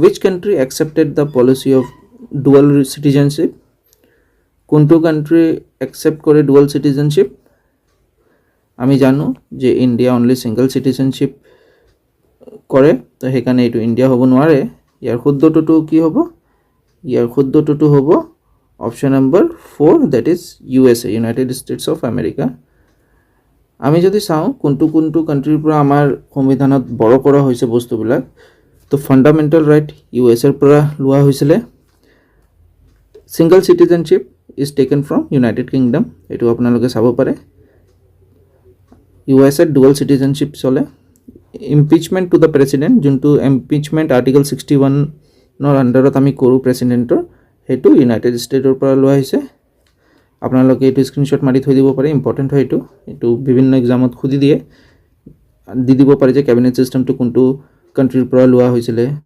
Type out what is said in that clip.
Which country accepted the policy of dual citizenship? কোনটো country accept কৰে dual citizenship? আমি জানো যে ইণ্ডিয়া অনলি ছিংগল চিটিজেনশ্বিপ কৰে, তো সেইকাৰণে এইটো ইণ্ডিয়া হ'ব নোৱাৰে। ইয়াৰ শুদ্ধটোতো কি হ'ব? ইয়াৰ শুদ্ধটোতো হ'ব option number 4, that is USA, United States of America. আমি যদি চাওঁ কোনটো কোনটো কাণ্ট্ৰিৰ পৰা আমাৰ সংবিধানত বড় কৰা হৈছে বস্তুবিলাক, তো ফাণ্ডামেণ্টেল ৰাইট ইউ এছ এৰ পৰা লোৱা হৈছিলে। Single citizenship is taken from United Kingdom, এইটো আপোনালোকে চাব পাৰে। ইউ এছ এত ডুৱেল চিটিজেনশ্বিপ চলে। ইম্পিচমেণ্ট টু the president, যোনটো ইম্পিচমেণ্ট আৰ্টিকল 61ৰ আণ্ডাৰত আমি কৰোঁ প্ৰেচিডেণ্টৰ, সেইটো ইউনাইটেড ষ্টেটৰ পৰা লোৱা হৈছে। আপোনালোকে এইটো স্ক্ৰীনশ্বট মাৰি থৈ দিব পাৰে, ইম্পৰ্টেণ্ট হয় এইটো। এইটো বিভিন্ন এক্সামত সুধি দিয়ে, দি দিব পাৰে যে কেবিনেট ছিষ্টেমটো কোনটো কাণ্ট্ৰিৰ পৰা লোৱা হৈছিলে।